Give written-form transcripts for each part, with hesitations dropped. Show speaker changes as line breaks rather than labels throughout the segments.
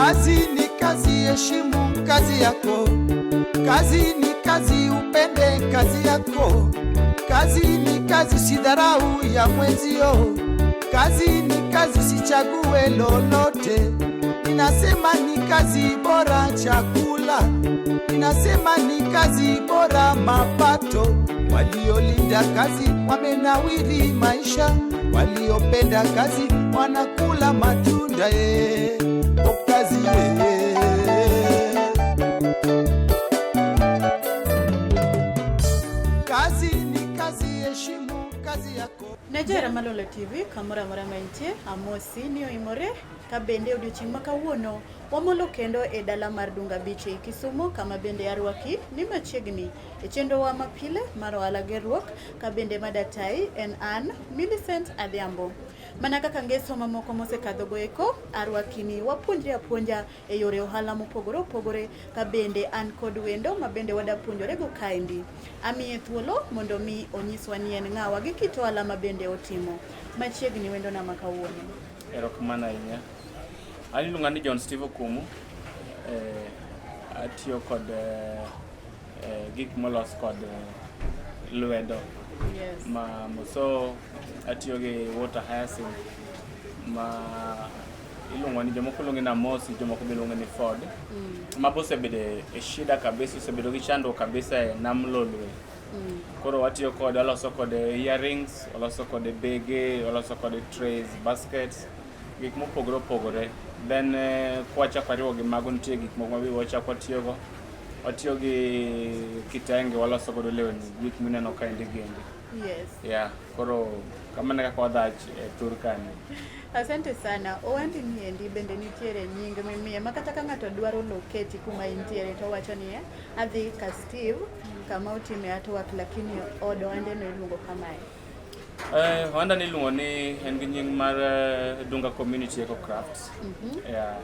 Kazi ni kazi, heshimu kazi yako. Kazi ni kazi, upende kazi yako. Kazi ni kazi, sidharau ya mwenzio. Kazi ni kazi, sichague lolote. Ninasema ni kazi bora chakula, ninasema ni kazi bora mapato. Waliolinda kazi wamenawiri maisha, waliopenda kazi wanakula matunda. O kazi ye. Kazi ni kazi, heshimu kazi yako.
Ne johera mar Lolwe TV kamoro amora ma intie, amosi ni oimore ka bende odiochieng' ma kawuono wamolo kendo e dala mar Dunga Beach ei Kisumu kama bende arwaki ni machiegni e chenrowa mapile mar ohala gerruok ka bende madatai en an Millicent Adhiambo. Mana kaka ngeso mamoko mosekadho go eko, arwaki ni wapuonjre apuonja e yore ohala mopogore opogore ka bende an kod wendo ma bende wada puonjore go kaendi. Amiye thuolo mondo mi onyiswa ni en ng'awa gi kit ohala ma bende otimo. Machiegni wendona ma kawuono.
Erokamano ahinya. An iluonga ni John Steve Okumu. Atiyo kod gik molos kod lwedo. Ma so atiyo gi water hyacinth ma iluongo ni, jomoko luonge ni Amosi, jomoko be luonge ni Ford. Ma be osebedo e shida kabisa, osebedo gi chandruok kabisa e nam Lolwe. Koro watiyo kode, waloso kode earrings, waloso kode bege, waloso kode trays, baskets, gik mopogore opogore. Then kwachako wariwo gi mago, nitie gik moko ma be wachako watiyogo. Watiyo gi kitenge, waloso godo lewni, gik mineno kaendi giendi. Yeah, koro kamano e kaka wadhach e thur kani.
Asante sana. Owandi niendi bende nitiere nying mimiye ma kata ka ng'ato dwaro locate kuma intiere to wacho ni adhi ka Steve kama otime artwork, lakini od ohande no iluongo kamae.
Ohanda ni iluongo ni en gi nying mar Dunga Community Eco Crafts. Yeah,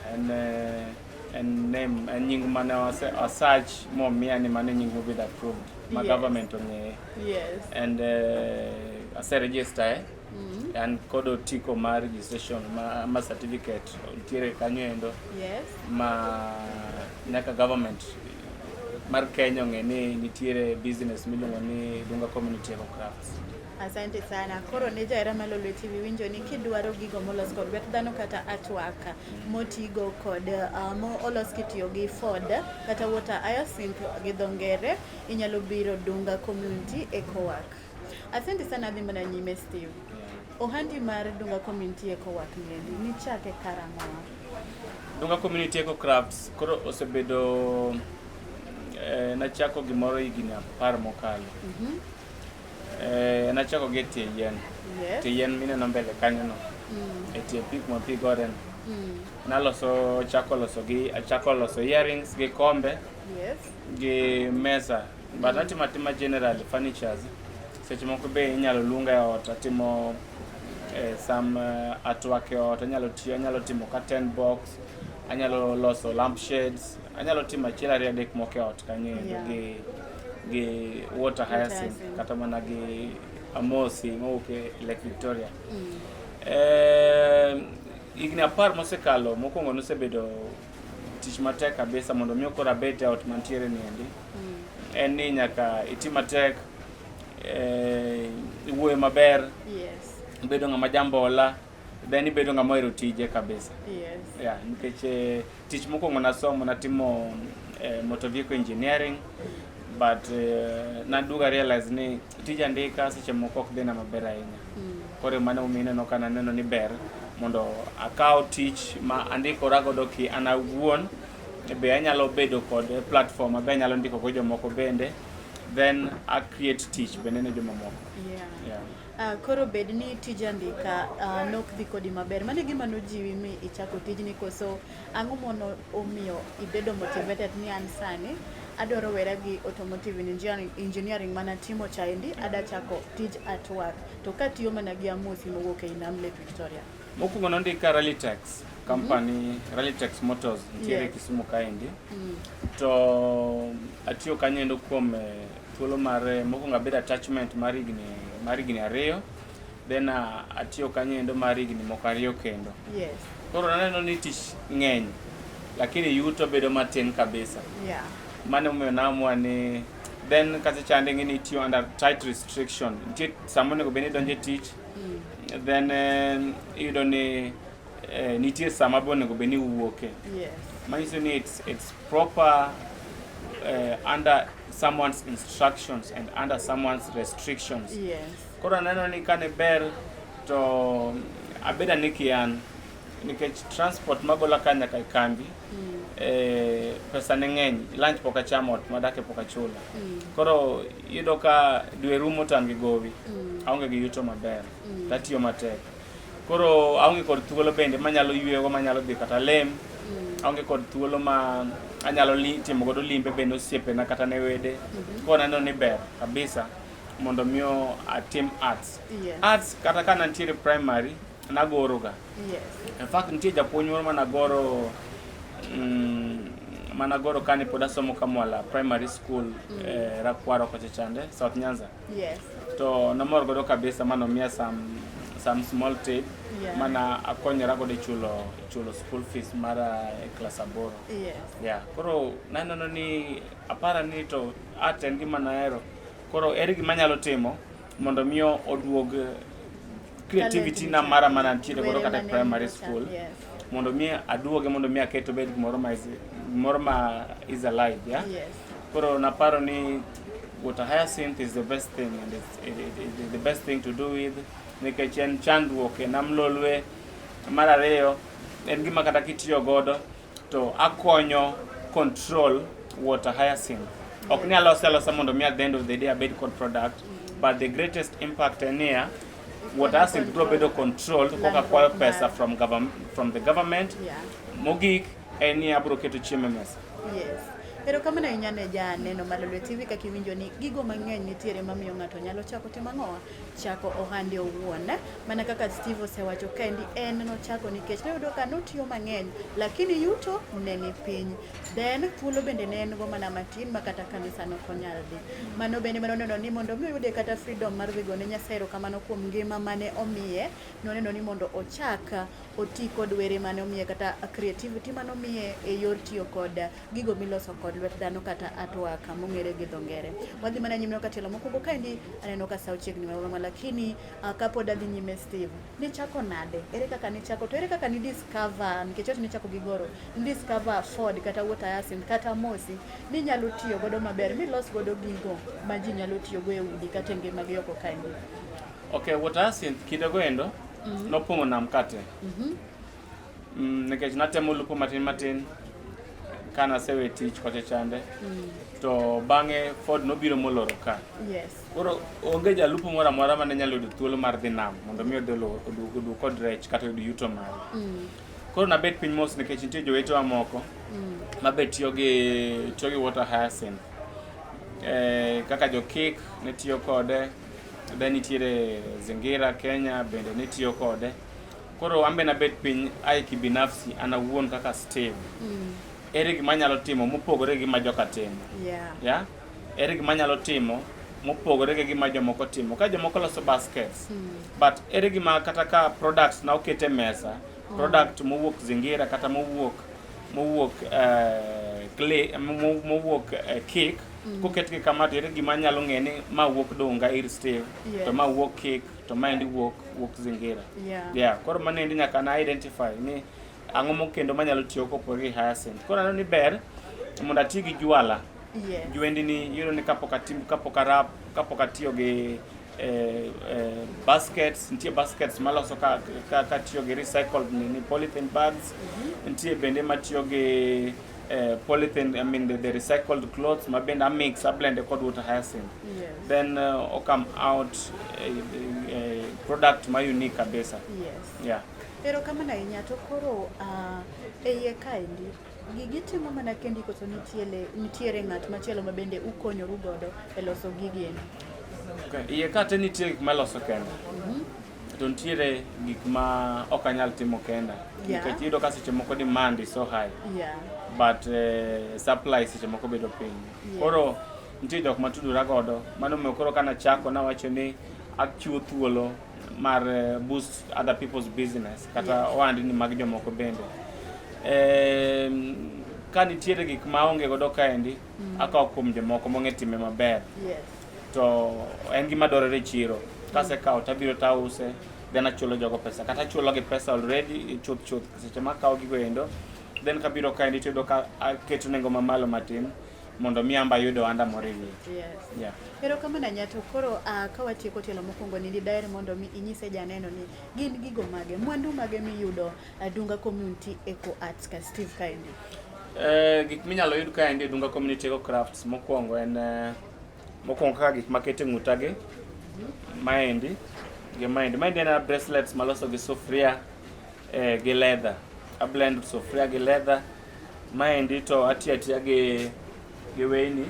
en name, en nying mane wa search momiya ni mano e nying mobedo approved ma government ong'eye. And ase register an kod otiko mar registration ma certificate nitiere kanyo endo ma nyaka government mar Kenya ong'e ni nitiere business miluongo ni Dunga Community Eco Crafts.
Asante sana. Koro ne johera mar Lolwe TV, winjo ni kidwaro gigo molos kod lwet dhano kata artwork motigo kod mo olos kitiyo gi Ford kata water hyacinth gi dho ngere, inyalo biro Dunga Community Eco Work. Asante sana. Adhi mana nyime, Steve. Ohandi mar Dunga Community Eco Work niendi nichake karang'o?
Dunga Community Eco Crafts koro osebedo nachako gimoro higni 10 mokalo. Nachako gi e tie yien. Tie yien mineno mbele kanyo no. E tie pi kuma pi gore no. Naloso, chako loso gi, achako loso earrings gi kombe gi mesa. But atimo atima general furnitures. Seche moko be inyalo luonga e ot atimo some artwork e ot, anyalo tiyo, anyalo timo curtain box, anyalo loso lamp shades, anyalo timo achiel ariyo adek moko e ot kanyo endo gi water hyacinth
hyacinth.
kata mana gi amosi mowuok e Lake Victoria. Higni 10 mosekalo, mokwongo nosebedo tich matek kabisa mondo mi koro abet e ot mantiere niendi. En ni nyaka iti matek, iwuoyo maber, ibedo ng'ama jambola, then ibedo ng'ama ohero tije kabisa. Yeah, nikech tich mokwongo nasomo, natimo motor vehicle engineering, but naduogo realize ni tij andika seche moko ok dhina maber ahinya. Koro mano omiyo ineno ka naneno ni ber mondo akaw tich ma andikora godo ki an awuon be anyalo bedo kod platform mabe anyalo ndiko go jomoko bende, then a create tich bende ne jomamoko. Yeah.
Koro bed ni tij andika nok dhi kodi maber, mano e gima nojiwi mi ichako tijni, koso ang'o mono omiyo ibedo motivated ni an sani adwaro wera gi automotive engineering manatimo chaendi, ada chako tij artwork to katiyo mana gi amosi mowuok ei nam Lake Victoria?
Mokwongo nondika Rallytex company. Rallytex Motors nitiere Kisumu kaendi. To atiyo kanyo endo kuom thuolo mar mokwongo abedo attachment mar higni 2, then atiyo kanyo endo mar higni moko 2 kendo. Koro naneno ni tich ng'eny. Lakini yuto bedo matin kabisa.
Yeah.
Mano emomiyo naamua ni then kacha chande ing'e ni itiyo under tight restriction. Nitie sama onego bed ni idonjo e tich, then iyudo ni nitie sama be onego bed ni iwuoke.
Yes.
Manyiso ni it's proper under someone's instructions and under someone's restrictions.
Yes.
Koro aneno ni kane ber to abed ane kian nikech transport magola ka nyaka e kambi pesa ne ng'eny, lunch pok achamo, ot madake pok achulo. Koro iyudo ka dwe rumo to an gi gowi, aonge gi yuto maber, to atiyo matek. Koro aonge kod thuolo bende manyalo yueyogo, manyalo dhi kata lem, aonge kod thuolo ma anyalo timo godo limbe bende osiepena kata ne wede. Koro aneno ni ber kabisa mondo miyo atim arts.
Yes.
Arts kata ka nantiere primary nagoro ga.
Yes.
In fact nitie japuonj moro managoro managoro kane pod asomo Kamwala Primary School, Rakwaro kocha chande, South Nyanza.
Yes.
To namor godo kabisa manomiya some small tip mana akonyora godo e chulo school fees mara e klas 8.
Yes.
Yeah. Koro naneno ni apara ni to art en gima nahero. Koro ere gima anyalo timo mondo miyo oduog creativity na mara mana nitiere godo kata e primary school.
Yes.
Mondo mi aduoge, mondo mi aket obed gimoro ma is alive, yeah?
Yes.
Koro naparo ni water hyacinth is the best thing and it's the best thing to do with, nikech en chandruok e nam Lolwe. Mar ariyo, en gima kata kitiyo godo to akonyo control water hyacinth. Ok ni alose alosa mondo mi at the end of the day abed kod product, but the greatest impact en niya, water hyacinth biro bedo controlled koka kwayo pesa from the government.
Yeah.
Mogik en ni abiro keto chiemo e mesa.
Yes. Erokamano ahinya ne janeno mar Lolwe TV kaka iwinjo ni gigo mang'eny nitiere mamiyo ng'ato nyalo chako timo ang'owa? Chako ohande owuon. Mana kaka Steve osewacho kaendi, en nochako nikech noyudo ka notiyo mang'eny lakini yuto ne ni piny. Then thuolo bende ne en go mana matin ma kata kanisa ne ok onyal dhi. Mano bende mane oneno ni mondo mi oyude kata freedom mar dhi gone Nyasaye erokamano kuom ngima mane omiye, noneno ni mondo ochak oti kod were mane omiye kata creativity mane omiye e yor tiyo kod gigo miloso kod lwet dhano kata artwork mong'ere gi dho ngere. Wadhi mana nyime ka tielo mokwongo kaendi aneno ka sa ochiegni maroma, lakini kapod adhi nyime Steve, nichako nade? Ere kaka nichako? To ere kaka ni discover, nikech ot nichako gi goro, ni discover Ford kata water hyacinth kata mosi ni nyalo tiyo godo maber milos godo gigo ma ji nyalo tiyo go e udi kata e ngimagi oko kaendi?
Okay, water hyacinth kinde go endo nopong'o nam kate. Nikech natemo lupo matin matin kanasewe tich kocha chande. To bang'e Ford nobiro moloro ka.
Yes.
Koro onge jalupo moro amora mane nyalo yudo thuolo mar dhi nam mondo mi odhi oduog kod rech kata oyud yuto mare. Koro nabet piny mos nikech nitie jowetewa moko mabe tiyo gi water hyacinth. Kaka jo Kik ne tiyo kode, then nitiere Zingira Kenya bende ne tiyo kode. Koro an be nabet piny ae kibinafsi an awuon kaka Steve. Ere gima anyalo timo mopogore gi gima joka timo?
Yeah.
Yeah? Ere gima anyalo timo mopogore gi gima jomoko timo? Ka jomoko loso baskets, but ere gima kata ka products na oket e mesa, product mowuok Zingira kata mowuok clay, mowuok cake, koketgi kama to ere gima anyalo ng'e ni ma wuok Dunga ir Steve,
Yes.
to ma wuok Kik, to ma endi wuok Zingira.
Yeah.
Yeah, koro mano endi nyaka na identify ni ang'o mo kendo manyalo tiyo kopogore gi hyacinth. Koro aneno ni ber mondo ati gi juala.
Yes.
Jwendi ni iyudo ni kapok atim, kapok arap, kapok atiyo gi baskets, nitie baskets maloso ka tiyo gi recycled ni polythene bags. Nitie bende matiyo gi polythene, I mean the recycled clothes ma bende amix, ablend kod water hyacinth.
Yes.
Then o come out product ma unique kabisa.
Yes.
Yeah.
Erokamano ahinya. To koro e iye kaendi gigi timo mana kendi koso nitiere ng'at machielo ma bende ukonyoru godo e loso gigi endi?
Okay. Iye ka te nitie gik maloso kenda. To nitiere gik ma ok anyal timo kenda.
Yeah.
Nikech iyudo ka seche moko demand is so high.
Yeah.
But supply seche moko bedo piny.
Yes.
Koro nitie jok matudora godo. Mano omiyo koro kanachako nawacho ni achiwo thuolo mar boost other people's business kata
Yes.
ohandni mag jomoko bende. Ka nitiere gik ma aonge godo kaendi, akawo kuom jomoko mong'e time maber. To en gima dwarore e chiro. Kasekawo tabiro tause, then achulo jogo pesa. Kata achulo gi pesa already chuth chuth seche ma akawo gigo endo. Then kabiro kaendi tiyudo ka aketo nengo mamalo matin mondo mi amba ayud ohanda moro e wiye. Yeah.
Erokamano ahinya to koro ka watieko tielo mokwongo ni daher mondo mi inyise janeno ni gin gigo mage, mwandu mage miyudo Dunga Community Eco Arts ka Steve kaendi.
Gik minyalo yud kaendi e Dunga Community Eco Crafts mokwongo en mokwongo kaka gik makete ng'utagi maendi gi maendi. Maendi en bracelets maloso gi sufria gi leather. A blend sufria gi leather. Maendi to atiyo atiya gi weyni.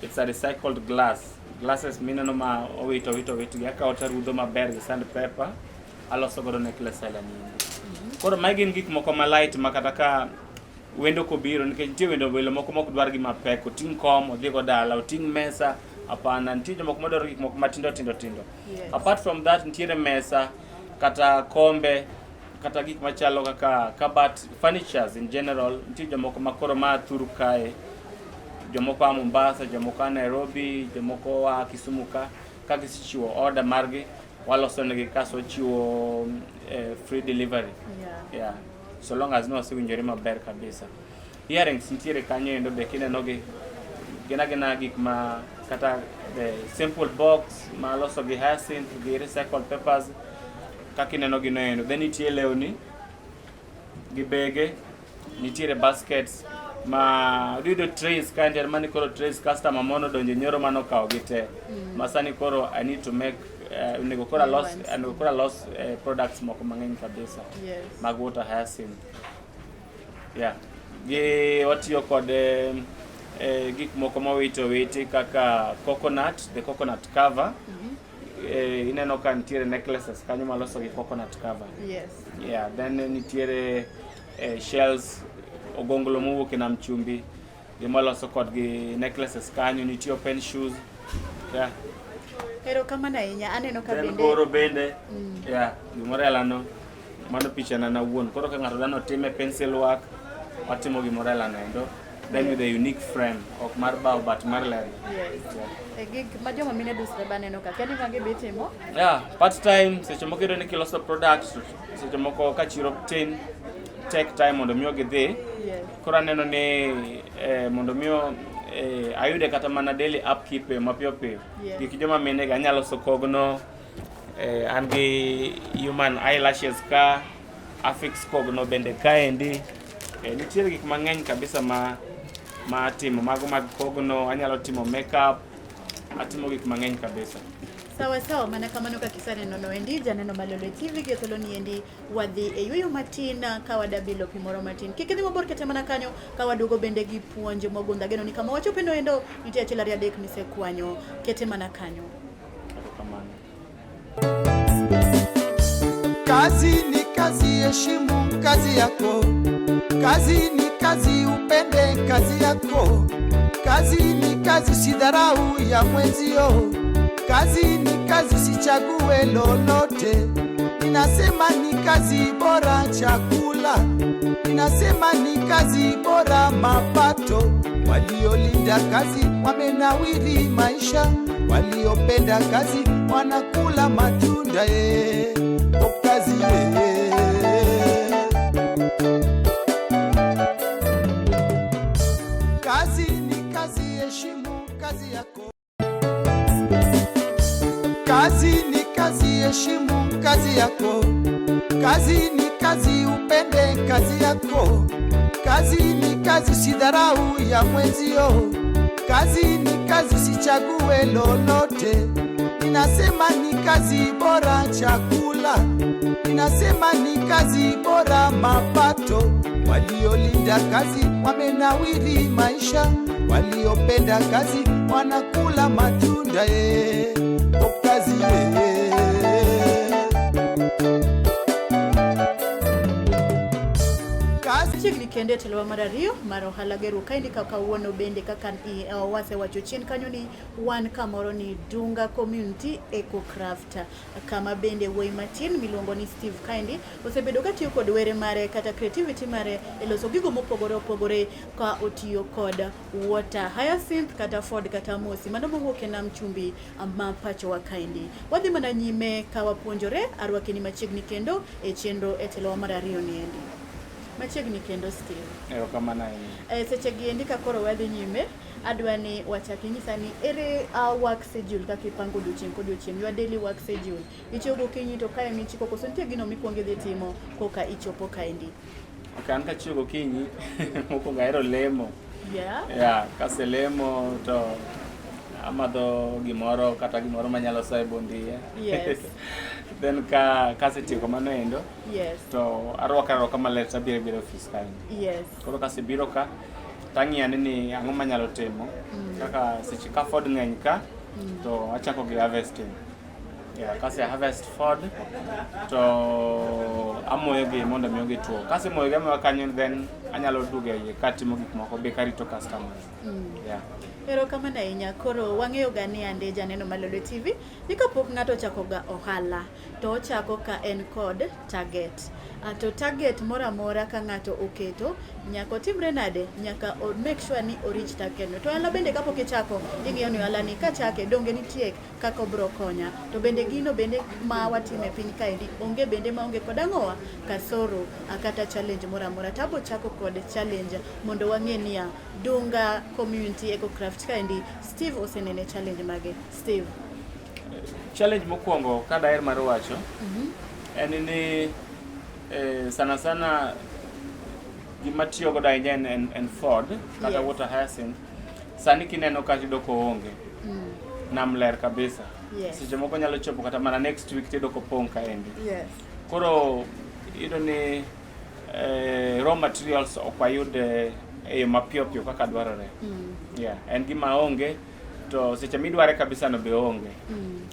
It's a recycled glass. Glasses mineno ma owit owit owit gi akawo tarudho maber gi sandpaper aloso godo necklace aila ni endi. Koro magi gin gik moko ma light ma kata ka wendo kobiro nikech nitie wendo welo moko mok dwar gima pek, oting' kom odhi go dala, oting' mesa, hapana, nitie jomoko madwaro gik moko matindo tindo tindo. Apart from that nitiere mesa kata kombe kata gik machalo kaka kabat, furnitures in general, nitie jomoko ma koro ma thuru kae, jomoko a Mombasa, jomoko a Nairobi, jomoko a Kisumu ka gisechiwo order margi waloso negi kaso wachiwo free delivery. Yeah. So long as nwasewinjore maber kabisa. Earrings nitiere kanyo endo be kineno gi gin agina gik ma kata the simple box ma loso gi hyacinth gi recycled papers kaka ineno gi noendo. Then nitie lewni gi bege, nitiere baskets ma yudo trays ka nitiere mani koro trays customer mono donjo nyoro mano okawo gi te. Ma sani koro I need to make onego koro alos, onego koro alos products moko mang'eny kabisa. Mag water hyacinth. Yeah. Gi watiyo kod gik moko mowiti owiti kaka coconut, the coconut cover. Ineno ka nitiere necklaces kanyo maloso gi coconut cover. Yeah, then nitiere shells, ogonglo mowuok e nam chumbi, gima loso kod gi necklaces kanyo, nitie open shoes. Yeah.
Erokamano ahinya, aneno ka
Then
bende
koro bende, yeah, gimoro elano, mano picha na nawuon. Koro ka ng'ato dwani otime pencil work, watimo gimoro elano endo. Then with a unique frame, ok mar bao but mar leather.
E gik ma joma mine dusre ba aneno ka, kia ni magi be itimo?
Yeah, part time, seche moko iyudo ni kiloso product, seche moko ka chiro tin, take time mondo miyo gidhi. Koro aneno ni mondo miyo ayude kata mana daily upkeep e mapiyo piyo. Gik joma mine ga anyalo loso kogno, an gi human eyelashes ka, affix kogno bende kaendi. Nitiere gik mang'eny kabisa ma atimo, mago mag kogno, anyalo timo makeup, atimo gik mang'eny kabisa.
Sawa sawa, mana kamano kaka iseneno no endi, janeno Malolo TV gi thuolo ni endi wadhi e yueyo matin ka wadabilo pi moro matin. Kik idhi mabor kete mana kanyo ka waduogo bende gi puonj mogundho. Ageno ni kama wachope no endo nitie achiel ariyo adek misekwanyo, kete mana kanyo.
Erokamano.
Kazi ni kazi, heshimu kazi yako. Kazi ni kazi, upende kazi yako. Kazi ni kazi, usidharau ya mwenzio. Kazi ni kazi, usichague lolote. Ninasema ni kazi bora chakula, ninasema ni kazi bora mapato. Waliolinda kazi wamenawiri maisha, waliopenda kazi wanakula matunda. O kazi. Kazi ni kazi, heshimu kazi yako. Kazi ni kazi, heshimu kazi yako. Kazi ni kazi, upende kazi yako. Kazi ni kazi, usidharau ya mwenzio. Kazi ni kazi, usichague lolote. Ninasema ni kazi bora chakula, ninasema ni kazi bora mapato. Waliolinda kazi wamenawiri maisha, waliopenda kazi wanakula matunda. O kazi. Kazi
Chiegni. kendo e telowa mar ariyo mar ohala geruok kaendi ka kawuono bende kaka wasewacho chien kanyo ni wan kamoro ni Dunga Community Eco Craft kama bende wuoyi matin miluongo ni Steve kaendi osebedo katiyo kod were mare kata creativity mare e loso gigo mopogore opogore ka otiyo kod water hyacinth kata ford kata mosi mano mowuok e nam chumbi ma pachowa kaendi. Wadhi mana nyime ka wapuonjore, arwakini machiegni kendo e chenro e telowa mar ariyo ni endi. Machiegni kendo Steve.
Erokamano ahinya.
E seche gi endi ka koro wadhi nyime, adwa ni wachak inyisa ni ere work schedule kaka ipango odiochieng' kodiochieng', your daily work schedule. Ichiew gokinyi to kae michiko koso nitie gino mikwongo idhi timo koka ichopo kaendi?
Ok, an kachiew gokinyi, mokwongo ahero lemo.
Yeah.
Yeah, kaselemo to amadho gimoro kata gimoro manyalo soyo e bund iya. Then ka kasetieko mano endo, to arwakra arwaka maler to abiro abira e ofis kaendi. Koro kasebiro ka, tang'iyo ane ni ang'o manyalo timo. Kaka seche ka ford ng'eny ka, to achako gi harvesting. Yeah, kase harvest ford to amoyo gi mondo mi gituo. Kasemoyo gi amoya kanyo then anyalo duogo e iye katimo gik moko be karito customers. Yeah.
Erokamano ahinya. Koro wang'eyo ga ni ande janeno mar Lolwe TV ni kapok ng'ato ochako ga ohala to ochako ka en kod target. To target moro amora ka ng'ato oketo nyaka otimre nade? Nyaka o make sure ni o reach target no. To ohala bende kapok ichako ing'iyo ni ohala ni kachake donge nitie kaka obro konya. To bende gino bende ma watimo e piny kaendi onge bende maonge kod ang'owa kasoro kata challenge moro amora. To abo chako kod challenge mondo wang'e niya Dunga Community Eco Craft kaendi Steve osenene challenge mage. Steve.
Challenge mokwongo ka daher mar wacho en ni sana sana gima tiyo godo ahinya en ford kata water hyacinth. Sani kineno ka tiyudo koonge. Nam ler kabisa. Seche moko nyalo chopo kata mana next week tiyudo kopong' kaendi. Koro iyudo ni raw materials ok wayud e yo mapiyo piyo kaka dwarore. Yeah, en gima onge to seche midware kabisa no be onge.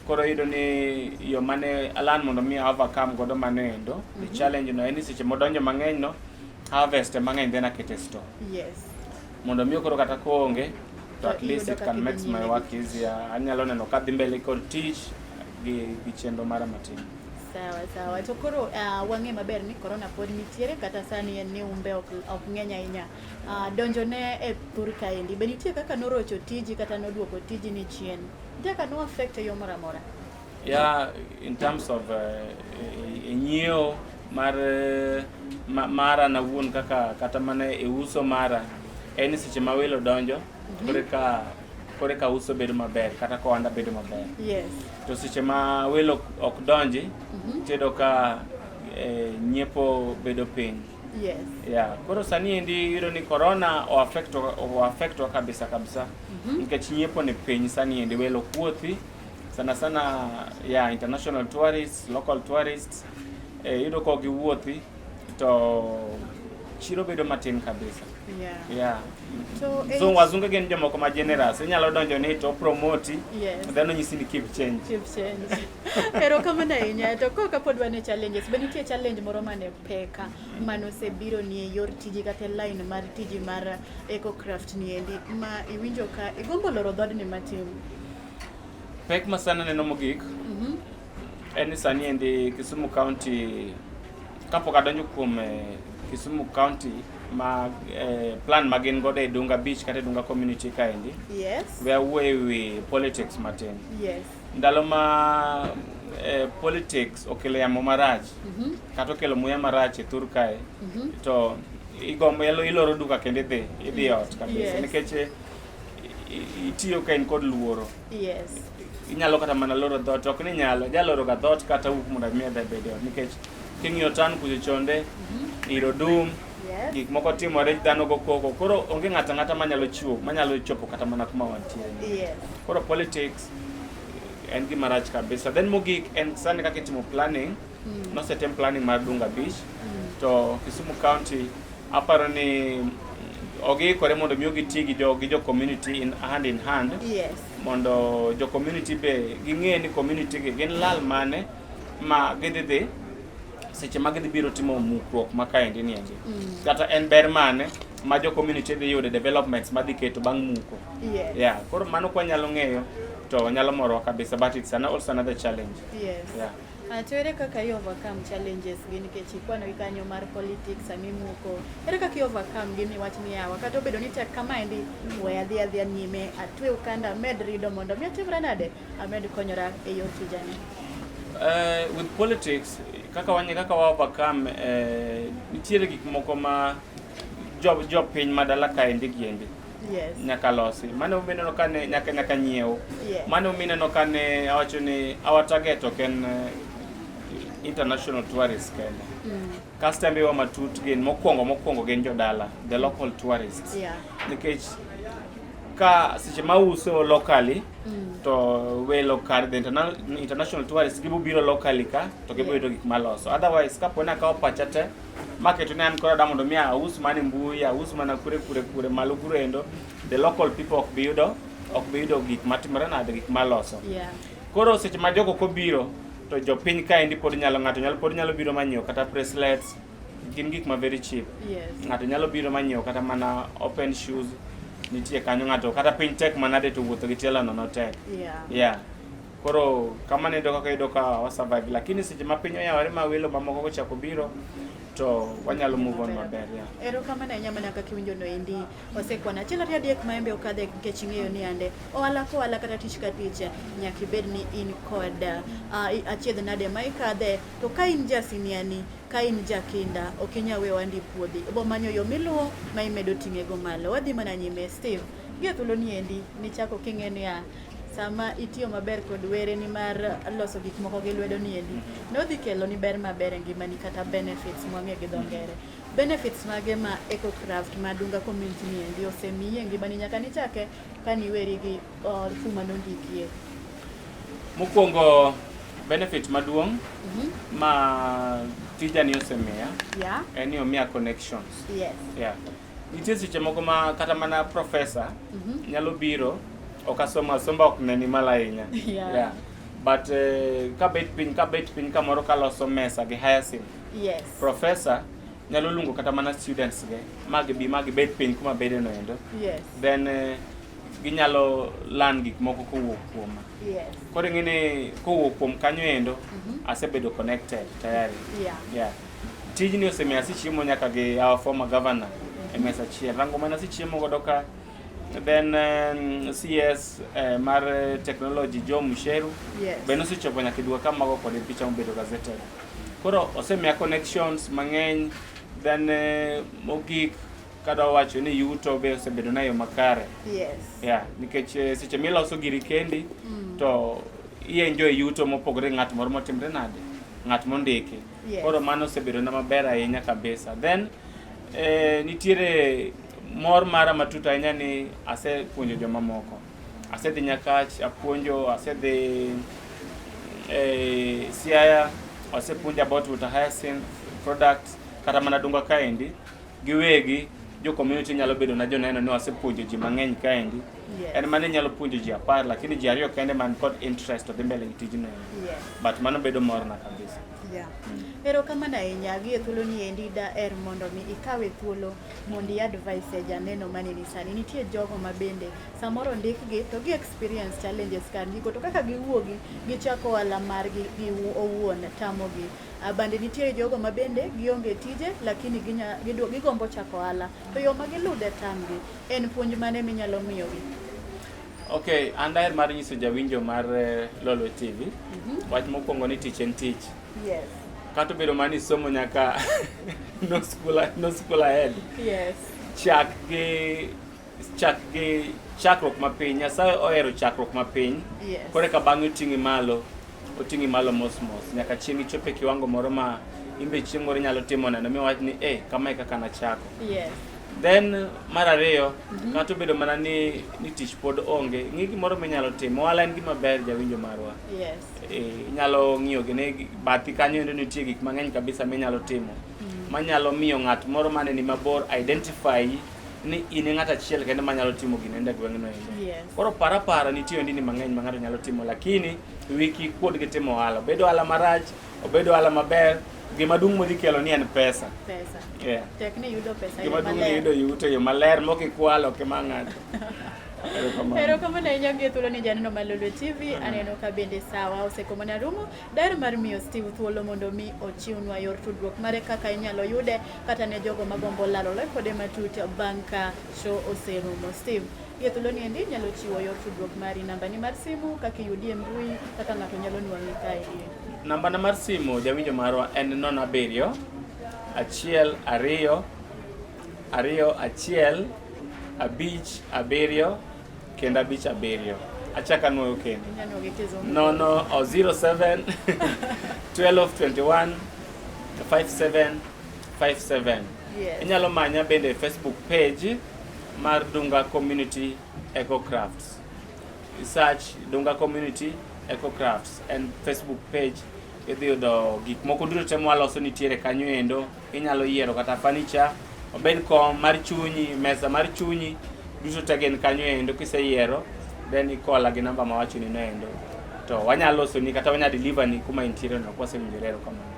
Koro iyudo ni yo mane alan mondo mi overcome godo mano endo, the challenge no en ni seche modonjo mang'eny no, harvest mang'eny then akete store. Mondo mi koro kata koonge to at least it can make my work easier. Anyalo neno ka dhi mbele kod tich gi chenro mara matin.
Sawa sawa. To koro wang'e maber ni corona pod nitiere kata sani en ni umbe ok ng'eny ahinya. Donjo ne e thur kaendi be nitie kaka norocho tiji kata noduoko tiji ni chien? Nitie kaka no affect e yo moro amora?
Yeah, in terms of nyiewo mar mara nawuon kaka kata mana e uso mara en ni seche ma welo donjo koreka uso bedo maber kata kohanda bedo maber. To seche ma welo ok donji tiyudo ka nyiepo bedo piny. Yeah, koro sani endi iyudo ni corona o affect wa kabisa kabisa. Nikech nyiepo ni piny sani endi welo ok wuothi sana sana yeah, international tourists, local tourists iyudo ka ok giwuothi to chiro bedo matin kabisa. Yeah.
So,
wazungu gin jomoko ma generous. Inyalo donjo ni to promoti, then onyisi ni keep change.
Keep change. Erokamano ahinya. To koro kapod wan e challenges, be nitie challenge moro mane peka manosebiro ni e yor tiji kata e line mar tiji mar EcoCraft ni endi ma iwinjo ka igombo loro dhoodni matin?
Pek ma sani aneno mogik en ni sani endi Kisumu County kapok adonjo kuom Kisumu County ma plan ma gin godo e Dunga Beach kata e Dunga Community kaendi. We awuoyo e wi politics matin. Ndalo ma politics okelo yamo marach kata okelo muya marach e thur kae to igombo iloro duka kendo idhi ot kabisa nikech itiyo ka in kod luoro. Inyalo kata mana loro dhoot, ok ni nyalo, jaloro ga dhoot kata wuok mondo mi adhi abed e ot nikech king'iyo town kucho chonde iro dum, gik moko timore, dhano go koko, koro onge ng'ato ang'ata manyalo chiwo, manyalo chopo kata mana kuma wantie. Koro politics en gima rach kabisa. Then mogik en sani kaka itimo planning, nosetim planning mar Dunga Beach to Kisumu County aparo ni ogiikore mondo mi giti gi jo community in hand in hand. Mondo jo community be ging'e ni community gi gin lal mane ma gidhi dhi. Seche ma gidhi biro timo mukruok ma kaendi ni endi. Kata en ber mane ma jo community dhi yudo developments madhi keto bang' muko. Yeah, koro mano kwa nyalo ng'eyo to nyalo morowa kabisa, but it's also another challenge. Yeah.
To ere kaka i overcome challenges gi, nikech ikwano gi kanyo mar politics sami muko, ere kaka i overcome gi miwach ni yawa, kata obedo ni tek kamaendi, we adhi adhiya nyime, atwe okanda, amed rido mondo mi atimra nade, amed konyora e yor tijani?
With politics, kaka wanye kaka wa overcome, nitiere gik moko ma jo piny madala kaendi giendi nyaka losi. Mano mineno ka ne nyaka nyiew. Mano mineno ka ne awacho ni our target ok en international tourists kende. Customer wa matut gin mokwongo gin jodala, the local tourists. Nikech ka seche ma uso locally to welo kar the international tourists gibo biro locally ka to gibo yudo gik maloso. Otherwise, kapo ni akawo pacha te maketo ni an koro adwa mondo mi aus mana e mbui, aus mana kure kure kure malo kure endo, the local people ok bi yudo gik matimore nade, gik maloso. Koro seche ma jogo kobiro to jopiny kaendi pod nyalo, ng'ato nyalo pod nyalo biro manyiewo kata bracelets, gin gik ma very cheap. Ng'ato nyalo biro manyiewo kata mana open shoes nitie kanyo. Ng'ato kata piny tek manade to wuotho gi tielo nono tek. Yeah, koro kamano endo kaka yudo ka wa survive, lakini seche ma piny oyawore ma welo mamoko kochako biro to wanyalo move on maber, yeah.
Erokamano ahinya. Mana kaka iwinjo no endi, osekwana achiel, ariyo, adek maembe okadhe, nikech ing'eyo ni ande ohala ka ohala kata tich ka tich nyaka ibed ni in kod achiedh nade ma ikadhe. To ka in ja siniani, ka in jakinda, ok inyal weyo andi puodhi, ibo manyo yo miluwo ma imedo ting'ego malo. Wadhi mana nyime, Steve, gi e thuolo ni endi nichako king'e niya sama itiyo maber kod wereni mar loso gik moko gi lwedo ni endi nodhi kelo ni ber maber e ngimani, kata benefits mwang'e gi dho ngere. Benefits mage ma EcoCraft ma Dunga community ni endi osemiyi e ngimani nyaka nichake ka niweri gi kuma nondikie?
Mokwongo, benefit maduong' ma tijani osemiya en ni omiya connections. Yeah. Nitie seche moko ma kata mana professor nyalo biro, ok asomo asomba, ok ne ni malo ahinya. But kabet piny kamoro kaloso mesa gi hyacinth, professor nyalo luongo kata mana students ge ma gibi ma gibet piny kuma bede no endo. Then ginyalo learn gik moko kowuok kuoma. Koro ing'e ni kowuok kuom kanyo endo asebedo connected tayari. Yeah. Tijni osemiyo asechiemo nyaka gi our former governor e mesa achiel. Rango mana asechiemo godo ka, then CS mar technology, Joe Mucheru, be nosechopo nyaka e duka ka mago kode picha mobedo gazetted. Koro osemiya connections mang'eny. Then mogik, kadwa wacho ni yuto be osebedo na e yo makare. Yeah, nikech seche miloso giri kendi to i-enjoy yuto mopogore gi ng'at moro motimre nade, ng'at mondiki. Koro mano osebedo na maber ahinya kabisa. Then nitiere mor mara matut ahinya ni asepuonjo jomamoko. Asedhi Nyakach apuonjo, asedhi Siaya asepuonjo about water hyacinth products, kata mana Dunga kaendi giwegi jo community nyalo bedo na joneno ni wasepuonjo ji mang'eny kaendi. En mana inyalo puonjo ji 10, lakini ji ariyo kende man kod interest to dhi mbele gi tijno. But mano bedo morna kabisa.
Yeah. Erokamano ahinya. Gi e thuolo ni endi daher mondo mi ikawe thuolo mondo i advise janeno maneni sani. Nitie jogo ma bende samoro ondikgi to gi experience challenges kar ndiko, to kaka giwuogi gichako ohala margi gi owuon tamogi. Bende nitie jogo ma bende gionge tije, lakini gigombo chako ohala to yo ma gilude tamgi. En puonj mane minyalo miyogi?
Okay, an daher mar nyiso jawinjo mar Lolwe TV wach mokwongo ni tich en tich. Kata obedo mana ni somo nyaka no school ahead. Chak gi chakruok mapiny. Nyasaye ohero chakruok mapiny. Koro eka bang'e oting'i malo mos mos nyaka chieng' ichop e kiwango moro ma imbe chieng' moro inyalo timo neno miwach ni kama e kaka nachako. Then mar ariyo, kata obedo mana ni tich pod onge, ng'i gimoro minyalo timo. Ohala en gima ber, jawinjo marwa. Inyalo ng'iyo gine bathi kanyo endo nitie gik mang'eny kabisa minyalo timo manyalo miyo ng'at moro mane ni mabor identify. ni in e ng'at achiel kende manyalo timo gino endo e gweng'no endo. Koro para para nitie ohendni mang'eny ma ng'ato nyalo timo, lakini wiki kuod gi timo ohala. Obed ohala marach, obed ohala maber, gima duong' modhi kelo ni en pesa.
Pesa.
Yeah.
Tek ni yudo pesa e
Gima
yo
duong' ni
maler.
yudo yuto e yo maler mok ikwalo ok ima ng'ato. Erokamano.
Erokamano ahinya gi thuolo ni janeno mar Lolwe TV. Aneno ka bende sawa osekomona rumo. Daher mar miyo Steve thuolo mondo mi ochiwnwa yor tudruok mare kaka inyalo yude kata ne jogo magombo lalore kode matut bang' ka show oserumo. Steve, gi thuolo ni endi inyalo chiwo yor tudruok mari, nambani mar simu, kaka iyudi e mbui, kaka ng'ato nyalo nwang'i kaendi.
Nambana mar simu jawinjo marwa en 07 1 2 2 1 5 7 kendo 5 7. Achako anuoyo kendo.
Inyalo nwang'e kizungu.
Nono o 07 12 21 57 57.
Yes.
Inyalo manya bende e Facebook page mar Dunga Community Eco Crafts. Search Dunga Community Eco Crafts en Facebook page idhi yudo gik moko duto te mwaloso nitiere kanyo endo. Inyalo yiero kata furniture, obed kom mar chunyi, mesa mar chunyi, duto te gin kanyo endo. Kiseyiero then ikola gi namba mawachoni no endo to wanyalo losoni kata wanyalo deliver ni kuma intiere no kwasewinjore. Erokamano.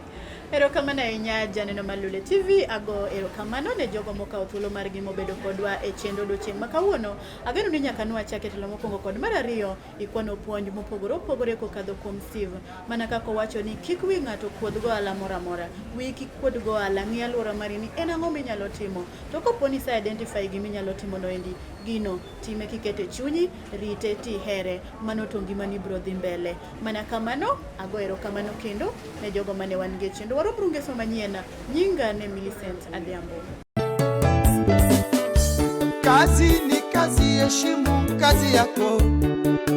Erokamano ahinya janeno mar Lolwe TV. Ago erokamano ne jogo mokawo thuolo margi mobedo kodwa e chenro odiochieng' ma kawuono. Ageno ni nyaka nwachak e telo mokwongo kod mar ariyo ikwano puonj mopogore opogore kokadho kuom Steve. Mana kaka owacho ni kik wi ng'ato kuodh gohala moro amora. Wiyi kik kuod gohala, ng'i alwora mari ni en ang'o minyalo timo. To kopo ni ise identify gima inyalo timo no endi, gino time kikete chunyi, rite tihere. Mano to ngimani biro dhi mbele. Mana kamano, ago erokamano kendo ne jogo mane wan gi e chenro. Warom ru ngeso manyien. Nyinga ne Millicent Adhiambo.
Kazi ni kazi, heshimu kazi yako.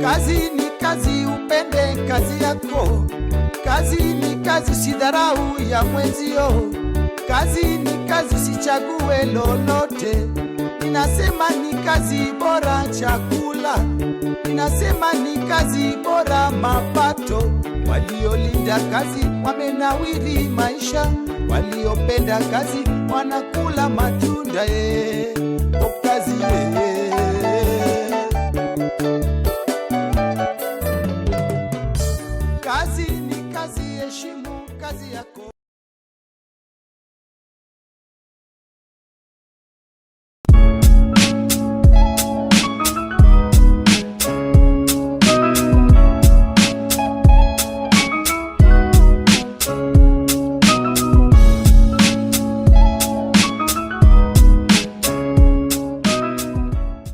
Kazi ni kazi, upende kazi yako. Kazi ni kazi, usidharau ya mwenzio. Kazi ni kazi, usichague lolote. Ninasema ni kazi bora chakula, ninasema ni kazi bora mapato. Waliolinda kazi wamenawiri maisha, waliopenda kazi wanakula matunda.